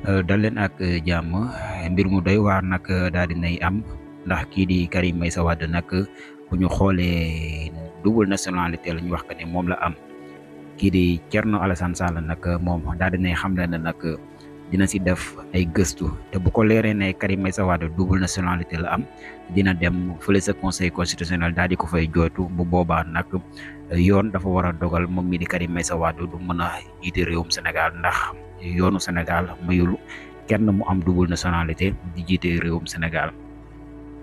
dal leen ak jàmm. Mbir mu doy waar nag daal dinay am ndax kii di Karim Meïssa Wade nag bu ñu xoolee double nationalité la ñu wax que ne moom la am. kii di Thierno Alassane Sall nag moom daal dinay xam ne nag dina si def ay gëstu te bu ko leeree ne Karim Meïssa Wade double nationalité la am dina dem fële sa conseil constitutionnel daal di ko fay jooytu. Bu boobaa nag yoon dafa war a dogal moom mi di Karim Meïssa Wade du mën a jiite réewum Sénégal ndax yoonu Sénégal mayul kenn mu am double nationalité di jiite réewum Sénégal.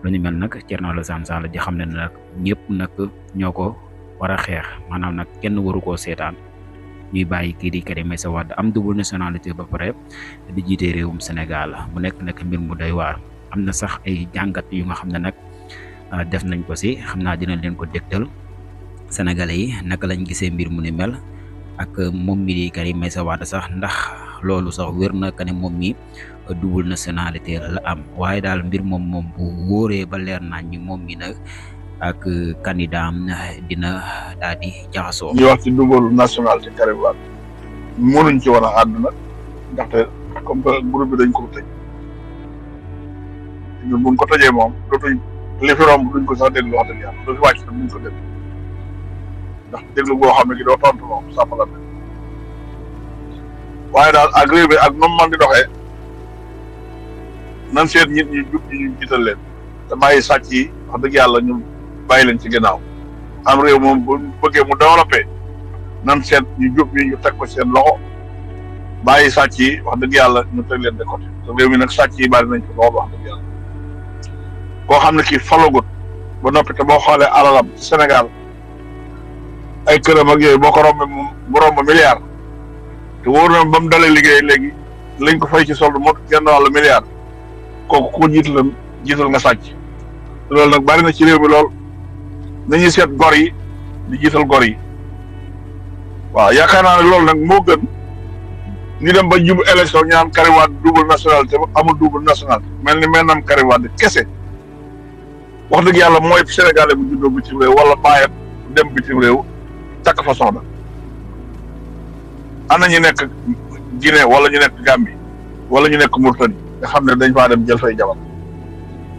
lu ñu mel nag Thierno Alassane Sall di xam ne nag ñëpp nag ñoo ko war a xeex, maanaam nag kenn waru koo seetaan ñuy bàyyi kii di Karim Meïssa Wade am double nationalité ba pare di jiite réewum Sénégal. mu nekk nag mbir mu doy waar. am na sax ay jàngat yu nga xam ne nag def nañ ko si, xam naa dina leen ko dégtal Sénégalais yi naka lañ gisee mbir mu ni mel ak moom mi di Karim Meïssa Wade sax ndax loolu sax wér na que ne moom mi double nationalité la am. waaye daal mbir moom bu wóoree ba leer nañ ñi moom mi nag ak candidat am dina daal di jaxasoo. ñuy wax ci double nationalité Karim Wade mënuñ ci war a àdd nag ndaxte comme que groupe bi dañ ko tëj ñun buñ ko tëjee moom dootuñ li fi romb duñ ko sax déglu wax dëgg yàlla du fi wàcc nag duñ ko déglu ndax déglu boo xam ne ki doo tontu moom sàppala bi waaye daal ak réew bi ak nu mu mën di doxee nan seet nit ñi jub ñi ñu jiital leen te bàyyi sàcc yi wax dëgg yàlla ñu bàyyi leen ci ginnaaw. am réew moom bu bëggee mu développé nan seet ñu jub ñi ñu teg ko seen loxo bàyyi sàcc yi wax dëgg yàlla ñu teg leen de côté te réew mi nag sàcc yi bari nañ ko lool wax dëgg yàlla. koo xam ne kii falagut ba noppi te boo xoolee alalam ci Sénégal ay këram ak yooyu boo ko rombee moom bu romb milliard te wóor na ba mu dalee liggéey léegi lañ ko fay ci solde moo genn wàllu milliard kooku ku jiital nga sàcc. loolu nag bari na ci réew mi lool nañuy seet gor yi di jiital gor yi. waaw yaakaar naa ne loolu nag moo gën ñu dem ba jub élection ñu naan Karim Wade double nationalité amul double nationalité mel ni mel nam Karim Wade kese wax dëgg yàlla mooy Sénégalais bu juddoo bitim réew wala bàyyam dem bitim réew takk fa soxna. ana ñu nekk Guinée wala ñu nekk Gambie wala ñu nekk Mauritanie nga xam ne dañ faa dem jël fay jabar.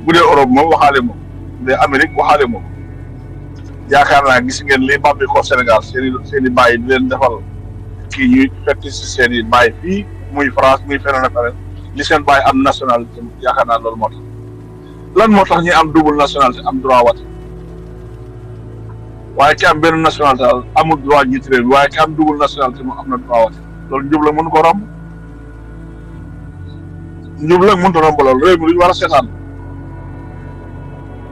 bu dee Europe moom waxaale moom bu dee Amérique waxaale moom yaakaar naa gis ngeen li bàbbi ko Sénégal seen i bàyyi di leen defal kii ñuy fekk si seen i bàyyi fii muy France muy feneen ak feneen li seen bàyyi am nationalité yaakaar naa loolu moo tax. lan moo tax ñi am double nationalité am droit wate waaye ki am benn nationalité amul droit jiite réew mi waaye ki am double nationalité moom am na droit wate loolu njub la mënu ko romb njub la mënut a romb loolu réew mi lu ñu war a seetaan.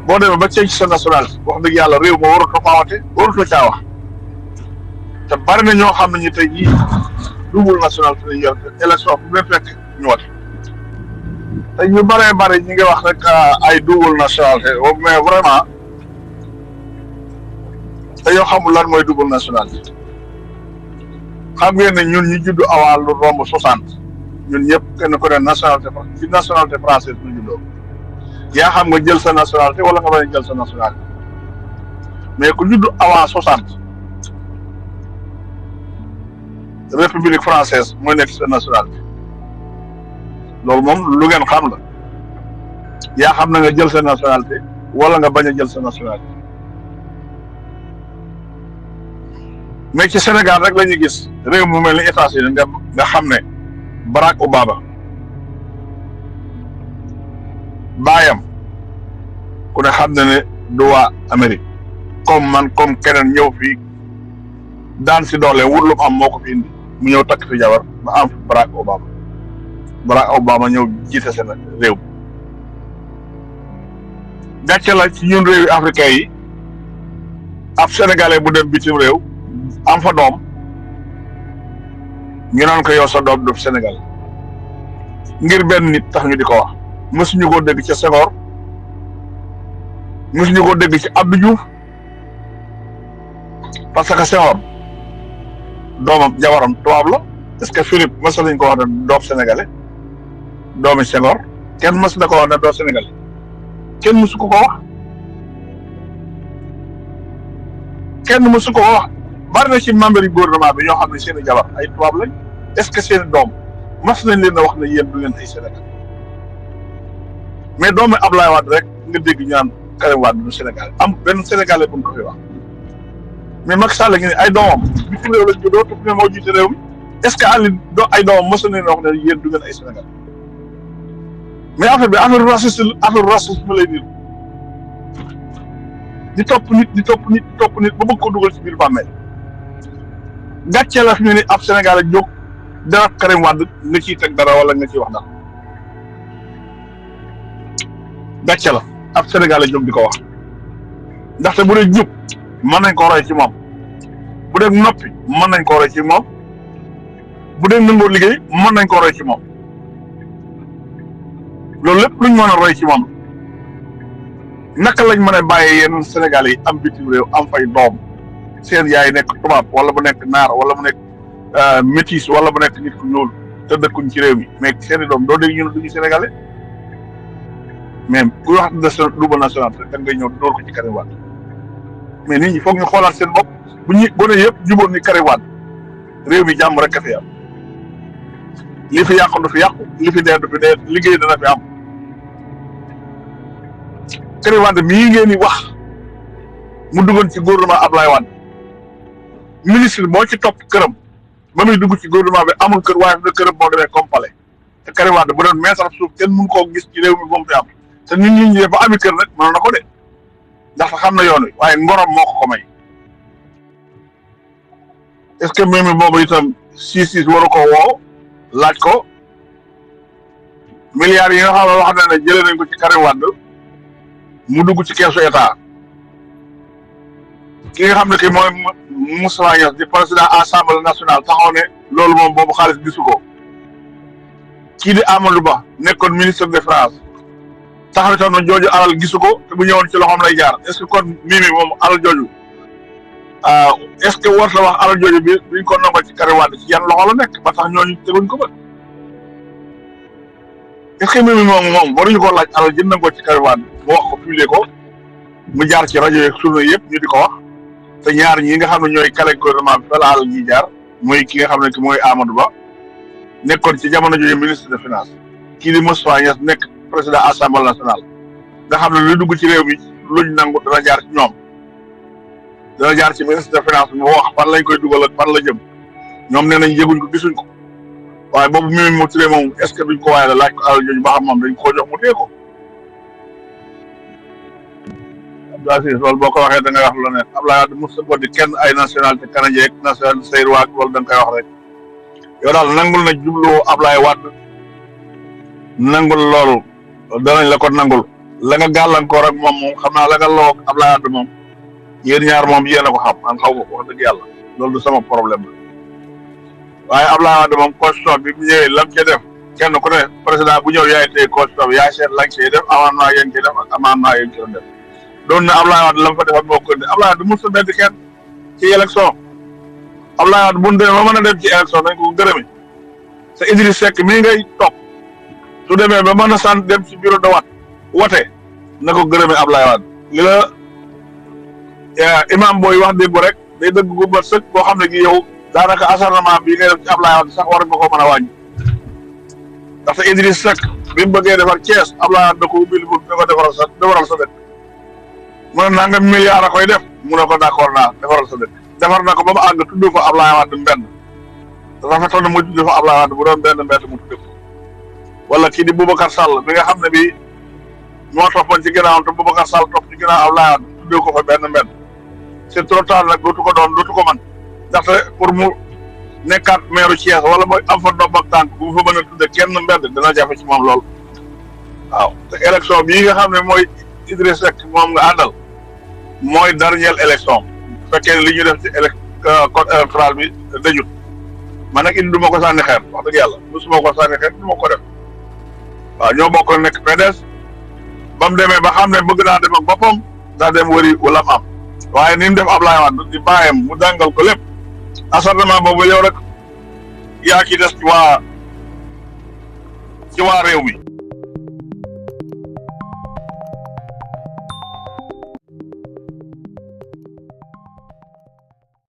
boo demee ba ceeñ sa nationalité wax dëgg yàlla réew ma warutoo faa wate warutoo caa wax te bari na ñoo xam ne ñu tey jii double nationalité lañ yor élection fu mu leen fekk ñu wate te ñu bëree bëri ñu ngi wax rek ay double nationalité mais vraiment dañoo xamul lan mooy double nationalité. xam ngeen ne ñun ñu juddu avant lu romb 60 ñun ñëpp kenn ku ne nationalité française ñu juddoo. yaa xam nga jël sa nationalité wala nga bañ a jël sa nationalité mais ku juddu avant 60 république française mooy nekk sa nationalité loolu moom lu ngeen xam la yaa xam na nga jël sa nationalité wala nga bañ a jël sa nationalité mais ci Sénégal rek la ñuy gis réew mu mel ni États-Unis nga xam ne Barack Obama baayam ku ne xam na ne du waa Amérique comme man comme keneen ñëw fii daan si doole wut lu am moo ko fi indi mu ñëw takk fi jabar ba am fi Barack Obama ñëw jiite seen réew. gàcce la ci ñun réewi africain yi ab sénégalais bu dem bitim réew am fa doom ñu naan ko yow sa doom du Sénégal ngir benn nit tax ñu di ko wax. mësuñu ko dégg ci Senghor mësuñu ko dégg ci Abdou Diouf parce que Senghor doomam jabaram tubaab la est-ce que Philippe mës nañ ko wax ne doom sénégalais doomi Senghor kenn mës na ko wax ne doom sénégalais kenn mësu ko wax kenn mësu ko wax bari na ci membre yu gouvernement bi ñoo xam ne seen i jabar ay tubaab lañ est-ce que seen i doom mas nañ leen a wax ne yéen du ngeen ay Sénégal mais doomu Ablaye Wade rek nga dégg ñu naan Karim Wade du Sénégal am benn Sénégalais bu ñu ko fi wax mais Macky Sall ngi ne ay doomam bitim réew lañ juddoo te ne moo jiite réew mi est-ce que Aliou ay doomam mos nañ leen a wax ne yéen du ngeen ay Sénégal mais affaire bi affaire racisme lay niru di topp nit ba bëgg ko dugal ci biir bàmmeel gàccee la fi ñu ne ab Sénégal a jóg dara Karim Wade nga ciy teg dara wala nga ciy wax dara gàcce la ab Sénégal a jóg di ko wax ndaxte bu dee jub mën nañ ko roy ci moom bu dee noppi mën nañ ko roy ci moom bu dee nangoo liggéey mën nañ ko roy ci moom loolu lépp luñ mën a roy ci moom naka lañ mën a bàyyee yenn Sénégal yi am bitim réew am fay doom seen yaay nekk tubaab wala bu nekk naar wala bu nekk métis wala bu nekk nit ku ñuul te dëkkuñ ci réew mi mais seeni doom doo dégg ñu ne duñu sénégalais mais ku wax double nationalité da ngay ñëw door ko ci Karim Wade mais nit ñi foog ñu xoolaat seen bopp bu ñu gone yëpp juboon ni Karim Wade réew mi jàmm rek a fi am li fi yàqu du fi yàqu li fi dee du fi dee liggéey dana fi am Karim Wade mii ngeen di wax mu duggoon ci gouvernement Ablaye Wade ministre moo ci topp këram ba muy dugg ci gouvernement bi amul kër waaye fi na këram moo demee comme palais te Karim Wade bu doon meesal suuf kenn mun koo gis ci réew mi moom fi am te nit ñi ñu ba ami kër nag mënoon na ko de ndax xam na yoon wi waaye ngorom moo ko may est-ce que même boobu itam siis waru ko woo laaj ko milliards yi nga xam ne wax na ne jëlee nañ ko ci Karim Wade mu dugg ci keesu état ki nga xam ne ki mooy Moustapha Niasse di président assemblée nationale taxaw ne loolu moom boobu xaalis gisu ko kii di Amadou Ba nekkoon ministre des finances taxaw itam na jooju alal gisu ko te bu ñëwoon ci loxoom lay jaar est-ce que kon Mimi moom alal jooju est-ce que war na wax alal jooju bi duñ ko nango ci Karim Wade ci yan loxo la nekk ba tax ñooñu teguñ ko ba est-ce que Mimi moom waruñu ko laaj alal jënd na ko ci Karim Wade mu wax ko publier ko mu jaar ci rajo yeeg journaux yëpp ñu di ko wax te ñaar ñi nga xam ne ñooy kale gouvernement bi fa la alal ñuy jaar mooy ki nga xam ne ki mooy Amadou Ba nekkoon ci jamono jooju ministre des finances kii di Moustapha Niasse nekk président assemblée nationale nga xam ne lu dugg ci réew mi luñ nangu dana jaar ci ñoom dana jaar ci ministre des finances mu wax fan lañ koy dugal ak fan la jëm ñoom nee nañ yëguñ ko gisuñ ko waaye boobu Mimi mu turee moom est-ce que duñ ko waaye la laaj ko alal jooju ba xam moom dañ koo jox mu téye ko Abdoulaye loolu boo ko waxee da ngay wax lu ne Abdoulaye Wade mos a boddi kenn ay nationalité canadien ak nationalité Seydou loolu da nga koy wax rek yow daal nangul na jubloo Abdoulaye Wade nangul loolu danañ la ko nangul la nga gàllankoor ak moom xam naa la nga loo Abdoulaye Wade moom yéen ñaar moom yéen a ko xam man xaw ma ko wax dëgg yàlla loolu du sama problème la waaye Abdoulaye Wade moom constitution bi bu ñëwee lam ca def kenn ku ne président bu ñëw yaay téye constitution bi yaay seet lañ cee def amendement yéen ciy def ak amendement yéen ci doon def doon na Abdoulaye Wade la mu fa defoon moo ko indi Abdoulaye Wade mos a bett kenn ci élection Abdoulaye Wade bu ñu demee ba mën a dem ci élection nañ ko gërëmi te Idriss Seck mii ngay topp su demee ba mën a sant dem ci bureau de wote na ko gërëmi Abdoulaye Wade li la imam booy wax dégg rek day dëgg gu mat sëkk boo xam ne gi yow daanaka acharnement bii ngay def ci Abdoulaye Wade sax war nga ko mën a wàññi ndaxte Idriss Seck bi mu bëggee defar Thiès Abdoulaye Wade da ko ubbil bu da ko defaral sa dëkk mu ne naa nga milliard a koy def mu ne ko d'accord naa defaral sa dëkk defar na ko ba mu àgg tudd fa Abdoulaye Wade mbedd rafetoon na mu tudd fa Abdoulaye Wade bu doon benn mbedd mu tudd ko wala kii di Boubacar Sall bi nga xam ne bii moo toppoon ci ginnaawam te Boubacar Sall topp ci ginnaaw Abdoulaye Wade tuddee ko fa benn mbedd c'est trop tard nag dootu ko man ndaxte pour mu nekkaat maire Thiès wala mooy am fa ndox ak tànk bu fa mën a tudde kenn mbedd dina jafe ci moom lool waaw te élection bii nga xam ne mooy Idriss Seck moom nga àndal mooy dernière élection bu fekkee ne li ñu def ci code électoral bi dëjut man nag indi du ma ko sànni xeer wax dëgg yàlla musuma ko sànni xeer du ma ko def waaw ñoo bokk nekk PDS ba mu demee ba xam ne bëgg naa dem ak boppam daa dem wëri wala am waaye ni mu def Abdoulaye Wade di bàyyam mu jàngal ko lépp acharnement boobu yow rek yaa ci des ci waa réew mi